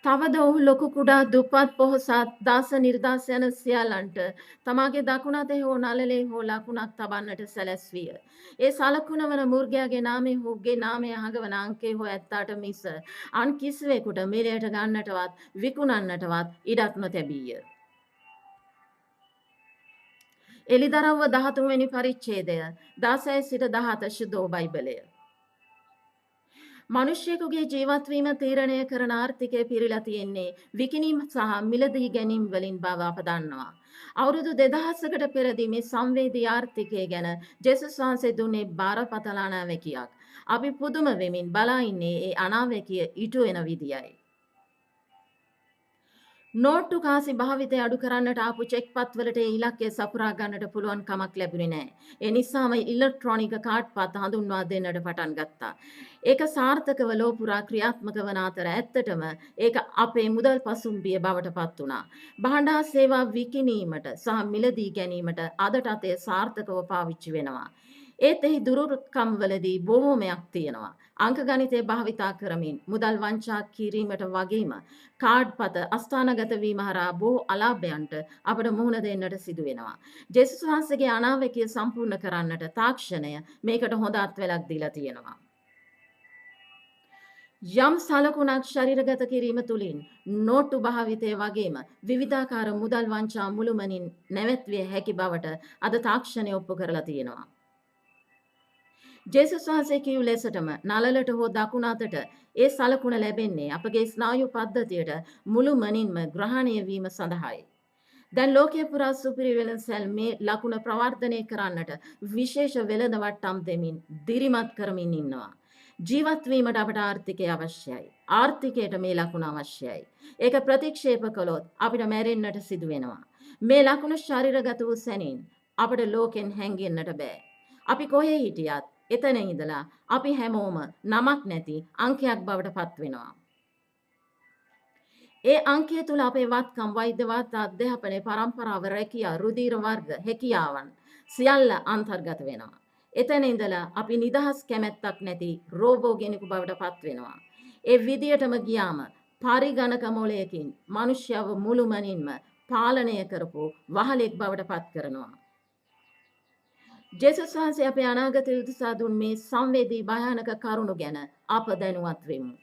තවද ඔහු ලොකු කුඩා දුප්පත් පොහොසත් දාස නිර්දාස යන සියල්ලන්ට තමාගේ දකුණ අතේ හෝ නළලේ හෝ ලකුණක් තබන්නට සැලැස්විය. ඒ සලකුණ වන මෘගයාගේ නාමය හෝ නාමය හඟවන අංකය හෝ ඇත්තාට මිස අන් කිසිවෙකුට මිලයට ගන්නටවත් විකුණන්නටවත් ඉඩක් නොතැබීය. එලිදරව්ව 13 වෙනි පරිච්ඡේදය 16 සිට 17 ශුද්ධ බයිබලය. මිනිසෙකුගේ ජීවත් වීම තීරණය කරන ආර්ථිකය පිරීලා තියෙන්නේ විකිණීම සහ මිලදී ගැනීම වලින් බව අප දන්නවා. අවුරුදු 2000කට පෙරදී මේ සංවේදී ආර්ථිකය ගැන ජේසුස් වහන්සේ දුන්නේ බරපතල අනාවැකියක්. අපි පුදුම වෙමින් බලා ඉන්නේ ඒ අනාවැකිය ඉටු වෙන විදියයි. නෝට්ටු කාසි භාවිතය අඩු කරන්නට ආපු චෙක්පත් වලට ඒ ඉලක්කය සපුරා ගන්නට පුළුවන් කමක් ලැබුණේ නෑ. ඒ නිසාම ඉලෙක්ට්‍රොනික කාඩ් පත් හඳුන්වා දෙන්නට පටන් ගත්තා. ඒක සාර්ථකව ලෝ පුරා ක්‍රියාත්මක වන අතර ඇත්තටම ඒක අපේ මුදල් පසුම්බිය බවට පත් වුණා. භාණ්ඩ හා සේවා විකිණීමට සහ මිලදී ගැනීමට අදටත් එය සාර්ථකව පාවිච්චි වෙනවා. ඒත් එහි දුරුකම් වලදී බොහෝමයක් තියෙනවා. අංක ගණිතය භාවිතා කරමින් මුදල් වංචා කිරීමට වගේම කාඩ් පත අස්ථානගත වීම හරහා බොහෝ අලාභයන්ට අපට මුහුණ දෙන්නට සිදු වෙනවා. ජේසුස් වහන්සේගේ අනාවැකිය සම්පූර්ණ කරන්නට තාක්ෂණය මේකට හොඳ අත්වැලක් දීලා තියෙනවා. යම් සලකුණක් ශරීරගත කිරීම තුළින් නෝට්ටු භාවිතය වගේම විවිධාකාර මුදල් වංචා මුළුමනින් නැවැත්විය හැකි බවට අද තාක්ෂණය ඔප්පු කරලා තියෙනවා. ජේසුස් වහන්සේ කියූ ලෙසටම නළලට හෝ දකුණ අතට ඒ සලකුණ ලැබෙන්නේ අපගේ ස්නායු පද්ධතියට මුළුමනින්ම ග්‍රහණය වීම සඳහායි. දැන් ලෝකය පුරා සුපිරි වෙළඳසැල් මේ ලකුණ ප්‍රවර්ධනය කරන්නට විශේෂ වෙළඳ වට්ටම් දෙමින් දිරිමත් කරමින් ඉන්නවා. ජීවත් වීමට අපට ආර්ථිකය අවශ්‍යයි. ආර්ථිකයට මේ ලකුණ අවශ්‍යයි. ඒක ප්‍රතික්ෂේප කළොත් අපිට මැරෙන්නට සිදු වෙනවා. මේ ලකුණ ශරීරගත වූ සැනින් අපට ලෝකෙන් හැංගෙන්නට බෑ. අපි කොහේ හිටියත් එතන ඉඳලා අපි හැමෝම නමක් නැති අංකයක් බවට පත් වෙනවා. ඒ අංකය තුල අපේ වත්කම්, වෛද්‍ය වාර්තා, අධ්‍යාපනය, පරම්පරාව, රැකියා, රුධිර වර්ග, හැකියාවන් සියල්ල අන්තර්ගත වෙනවා. එතන ඉඳලා අපි නිදහස් කැමැත්තක් නැති රෝබෝ කෙනෙකු බවට පත් වෙනවා. ඒ විදියටම ගියාම පරිගණක මොලයකින් මිනිස්යව මුළුමනින්ම පාලනය කරපු වහලෙක් බවට පත් කරනවා. ජේසුස් වහන්සේ අපේ අනාගතය උදෙසා දුන් මේ සංවේදී භයානක කරුණු ගැන අප දැනුවත් වෙමු.